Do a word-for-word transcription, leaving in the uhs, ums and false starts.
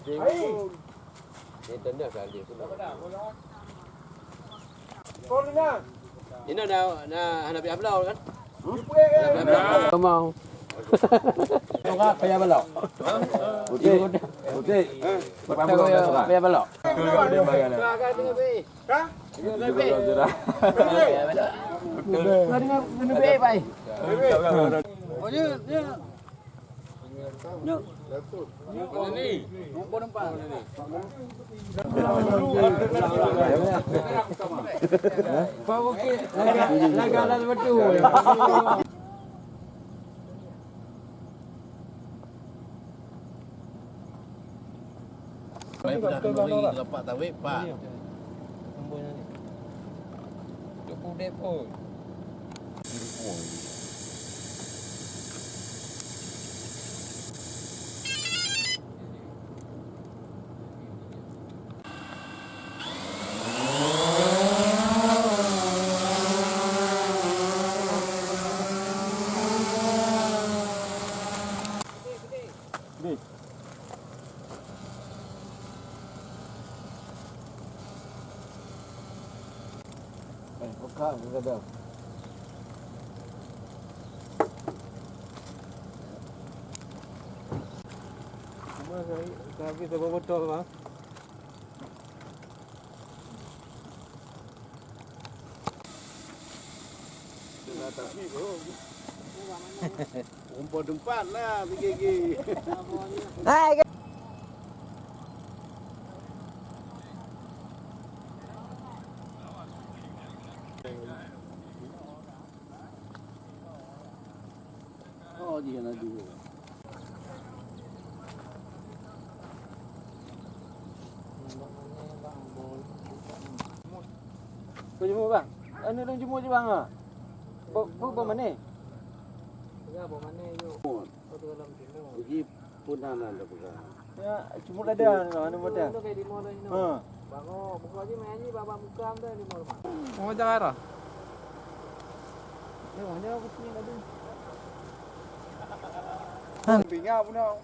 Ini dah, dah hana payah blau kan? Mau. Payah blau. Putih. Putih. Payah blau. Baik, udah kenduri, rapat tawet, Pak. Cukup dek pun. Eh, buka, buka dah. Cuma saya, saya habis apa botol, Bang? Rumpun tempat lah, P G G. Hai, ke- Oh, dia nak dua. Kau jumpa, Bang? Anu, dong jumpa je, Bang, ah. Bo-, bo-, bo mana? Ya, bo mana, yuk? Kau tu dalam sini. Uji pun hana dah pegang. Ya, cuma ada, anu, ada. Itu kayak di mall ini. Ha. Bango, buka je main ni, babak muka tu di mall, Bang. Oh, jangan arah. Ni, mana aku sini tadi? Tinggal pun dah.